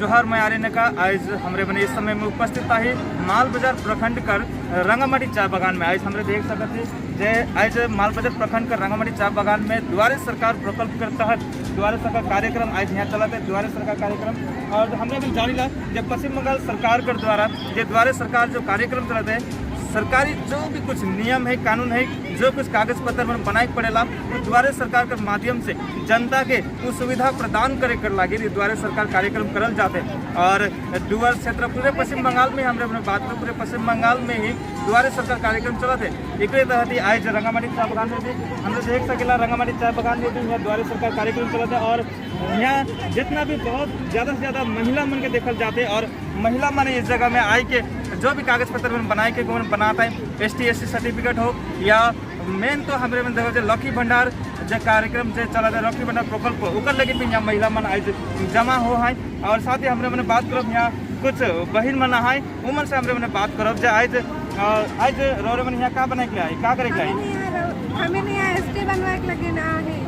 जोहार, मैं आर्यन का आज हमरे बने इस समय में उपस्थित है माल बाजार प्रखंड कर रंगामाटी चाय बागान में। आज हमरे देख सकते हैं जे आज माल बाजार प्रखंड कर रंगामाटी चाय बागान में द्वारे सरकार प्रकल्प के तहत द्वारे सरकार कार्यक्रम आज यहाँ चलते है द्वारे सरकार कार्यक्रम। और हमने भी जानी ला जब पश्चिम बंगाल सरकार के द्वारा जो द्वारे सरकार जो कार्यक्रम चलते है, सरकारी जो भी कुछ नियम है, कानून है, जो कुछ कागज पत्र में बनाए के पड़ेला, वो द्वारे सरकार के माध्यम से जनता के वो सुविधा प्रदान करे कर लागे ये द्वारे सरकार कार्यक्रम करल जाते हैं। और डुअर क्षेत्र पूरे पश्चिम बंगाल में हमने अपने बात करें, पूरे पश्चिम बंगाल में ही द्वारे सरकार कार्यक्रम चलत है। एकरे तहत ही आज रंगामाटी चाय बागान में भी हमने देख सकेला, रंगामाटी चाय बागान में भी यहाँ द्वारे सरकार कार्यक्रम चलत है। और यहाँ जितना भी बहुत ज़्यादा से ज़्यादा महिला मन के देखल जाते और महिला मन इस जगह में आई के जो भी कागज पत्र मन बनाए के मन बनाता है, एसटी एससी सर्टिफिकेट हो या मेन तो हमारे में देखो लक्ष्मी भंडार जो कार्यक्रम जो चला है, लक्ष्मी भंडार प्रकल्प, ओकर लगे भी यहाँ महिला मन आज जमा हो है। और साथ ही हमरे मने बात करब, यहाँ कुछ बहन मन है, उमन से हमरे मने बात करब जे आज आज रोरे मन यहाँ का बनाए के आई, का करे के आई? हमें नहीं यहाँ एसटी बनवाए के लगे ना है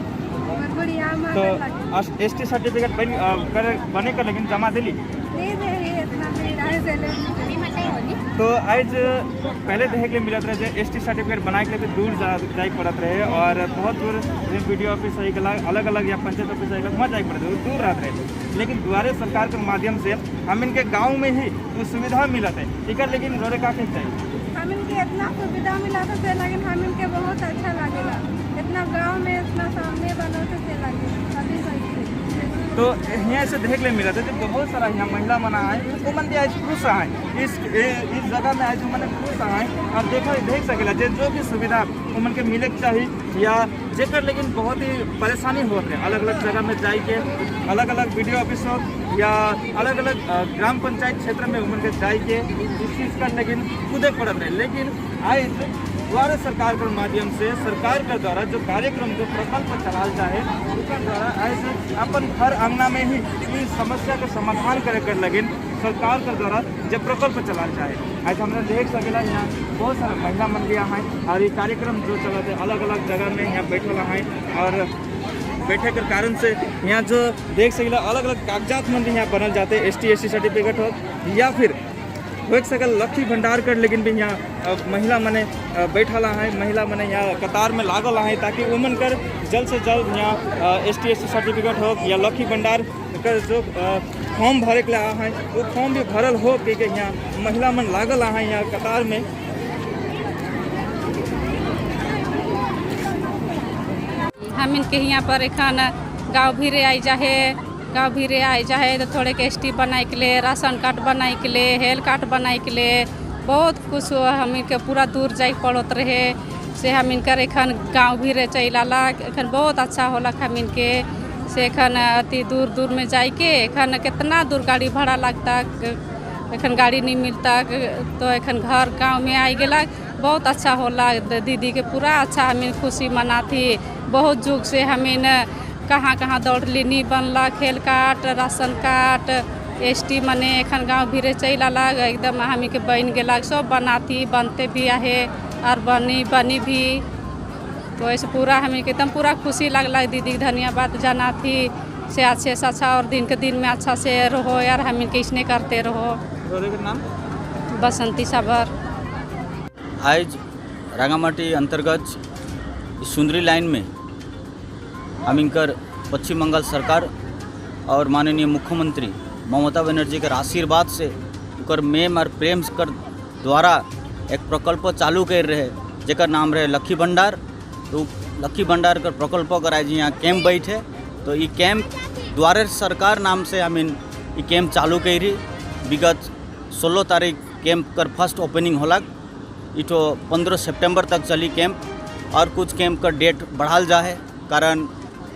बढ़िया। तो एसटी सर्टिफिकेट बन कर बने कर लेकिन जमा दिली? नहीं दे रही, इतना भीड़ है से। तो आज पहले देखे के मिलत रहे एसटी सर्टिफिकेट बनाए के लिए दूर जाए पड़त रहे और बहुत दूर बीडीओ ऑफिस है गला, अलग अलग या पंचायत ऑफिस है, वहाँ जाए पड़त रहे, दूर रहते रहे। लेकिन द्वारे सरकार के माध्यम से हम इनके गांव में ही वो सुविधा मिलत है। ठीक है, लेकिन रोरे का कहे चाहिए? हम इनके इतना सुविधा मिला था से, लेकिन हम इनके बहुत अच्छा लगेला। इतना गांव में इतना सामने बना से लगे अभी सही। तो यहाँ से देख ले मिला था जो बहुत सारा यहाँ महिला मना है, वो मन भी आज खुश है, इस इस जगह में आज मन खुश है। और देखा देख सकेला जे जो भी सुविधा वो मन के मिले के चाहिए या जेकर लेकिन बहुत ही परेशानी होत है, अलग अलग जगह में जाए के, अलग अलग बीडीओ ऑफिस हो या अलग अलग ग्राम पंचायत क्षेत्र में उमन के जाए के इस चीज़ का लेकिन कूदे पड़त रहे। लेकिन आज द्वारा सरकार के माध्यम से सरकार के द्वारा जो कार्यक्रम, जो प्रकल्प चलाल जाए, उसके द्वारा ऐसे अपन घर अंगना में ही इस समस्या के समाधान करे कर लगिन सरकार के द्वारा जो प्रकल्प चलाल जाए। आज हमने देख सकेला यहाँ बहुत सारा महिला मन भी हैं और ये कार्यक्रम जो चलते है अलग अलग जगह में यहाँ बैठल हैं और बैठे के कारण से यहाँ जो देख सकेला अलग अलग कागजात मन भी यहाँ बनल जाते, एसटी एससी सर्टिफिकेट हो या फिर हो सकल लक्ष्मी भंडार कर, लेकिन भी यहाँ महिला मने बैठल है, महिला मने यहाँ कतार में लागल है ताकि उमन कर जल्द से जल्द यहाँ एसटी एससी सर्टिफिकेट हो या लक्ष्मी भंडार कर जो फॉर्म भरे के लिए है, वो फॉर्म भी भरल हो के यहाँ महिला मन लागल है यहाँ कतार में। हम इनके यहाँ पर एखन गाँव भीरे आई जाहे, गाँव भीरे आई जाहे तो थोड़े के एसटी बनाए के लिए, राशन कार्ड बनाए के लिए, हेल्थ कार्ड बनाए के लिए बहुत कुछ हम इनके पूरा दूर जाए पड़त रहे से हम इनकर एखन गाँव भीरे चल आला। एखन बहुत अच्छा होला हम इनके से एखन अति दूर दूर में जाए के एखन कितना दूर गाड़ी भाड़ा लगता, एखन गाड़ी नहीं मिलता, तो एखन घर गाँव में आई गेला, बहुत अच्छा होला। दीदी के पूरा अच्छा हमें खुशी मनाथी। बहुत जुग से हमें कहाँ कहाँ दौड़ली नहीं बनला खेल कार्ड, राशन कार्ड, एसटी मने एखन गाँव भीरे चल आला, एकदम हमी के बन गेला, सब बनाती बनते भी आहे और बनी बनी भी। तो ऐसे पूरा हमें के एकदम पूरा खुशी लगला। दीदी के धन्यवाद जाना थी से अच्छे से अच्छा और दिन के दिन में अच्छा से रहो यार, हम इनके इसने करते रहो। रोरे के नाम? बसंती साबर। आज रांगामाटी अंतर्गत सुंदरी लाइन में हम इनकर पश्चिम बंगाल सरकार और माननीय मुख्यमंत्री ममता बनर्जी के आशीर्वाद से उकर मेम और प्रेम कर द्वारा एक प्रकल्प चालू कर रहे जेकर नाम रहे लक्ष्मी भंडार। तो लक्ष्मी भंडार कर प्रकल्प कर आज यहाँ कैंप बैठे, तो ये कैंप द्वारे सरकार नाम से हम ये कैंप चालू करी। विगत 16 तारीख कैंप कर फर्स्ट ओपनिंग होलक, इठो 15 सितंबर तक चली कैंप और कुछ कैंप का डेट बढ़ाल जा है कारण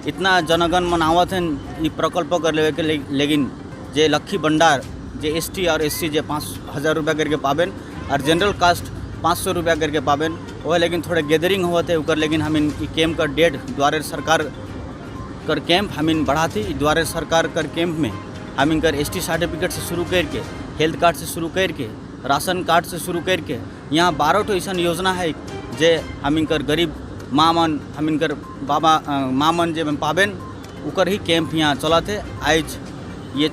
इतना जनगण मन आवत हैं ये प्रकल्प कर लेवे के, लेकिन जे लक्ष्मी भंडार जे एसटी और एससी जे 5000 रुपया करके पावेन और जनरल कास्ट 500 रुपया करके पावेन वह, लेकिन थोड़े गैदरिंग होते उकर, लेकिन हम इन कैंप का डेट द्वारे सरकार कर कैंप हम इन बढ़ाती। द्वारे सरकार कर कैंप में हम इनकर एसटी सर्टिफिकेट से शुरू करके, हेल्थ कार्ड से शुरू करके, राशन कार्ड से शुरू करके यहाँ 12 ठो ऐसा योजना है जे हम इनकर गरीब माँ मन हम इनकर बाबा माँ मन जे पावेन उकर ही कैंप यहाँ चलत है। आज ये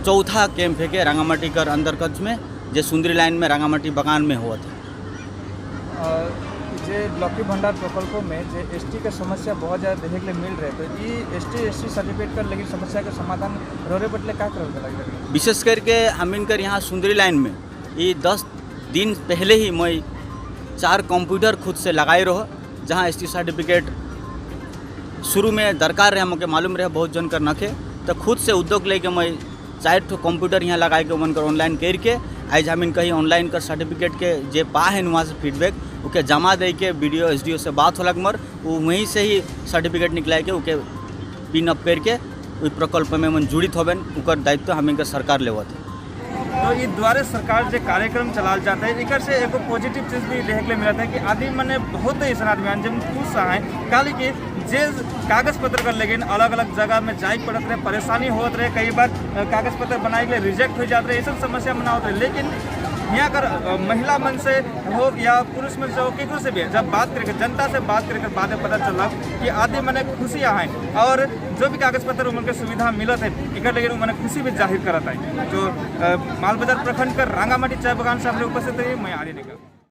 चौथा कैंप है के रांगामाटी कर अंतर्गत में, जे सुंदरी लाइन में रांगामाटी बगान में हुआ था। जे लक्ष्मी भंडार प्रकल्प में जे एसटी के समस्या बहुत ज़्यादा देखे के लिए मिल रहे, तो ये एसटी एससी सर्टिफिकेट कर लेकिन समस्या के समाधान रोरे बटले का करल लगे? विशेष करके हम इनकर यहाँ सुंदरी लाइन में ये 10 दिन पहले ही मैं चार कंप्यूटर खुद से लगाए रहो, जहाँ एसटी सर्टिफिकेट शुरू में दरकार रहे। हमके मालूम रहे बहुत जन कर नखे, तो खुद से उद्योग लेके मैं चार ठो कंप्यूटर यहाँ लगाए के मन कर ऑनलाइन करके आज हम कहीं ऑनलाइन कर सर्टिफिकेट के जे पा है वहाँ से फीडबैक ओके जमा दे के बीडीओ एसडीओ से बात होलक मर वो वहीं से ही सर्टिफिकेट निकलाए के ओके पिन अप करके ओहि प्रकल्प में मन जुड़ित होबेन। ओकर दायित्व हम सरकार लेवत है। तो ई द्वारे सरकार जो कार्यक्रम चलाल जाता है, एकर से एगो पॉजिटिव चीज़ भी देखे के लिए मिलता है कि आदमी मने बहुत ऐसा आदमी हैं जब खुश हैं, काली कि जे कागज पत्र कर लेकिन अलग अलग जगह में जाए पड़त रहे, परेशानी होत रहे, कई बार कागज पत्र बनाए के लिए रिजेक्ट हो जाते रहे, ये सब समस्या मना होत रहे। लेकिन यहाँ कर महिला मन से हो या पुरुष मन से हो, केकरो से भी जब बात करके, जनता से बात करके बाद में पता चला कि आदमी मने खुशी आए और जो भी कागज पत्र उनके सुविधा मिलत है एकर लेकिन मने खुशी भी जाहिर करत है। जो मालबाजार प्रखंड कर रांगामाटी चाय बगान से हम लोग उपस्थित रही, मैं आर्य निगम।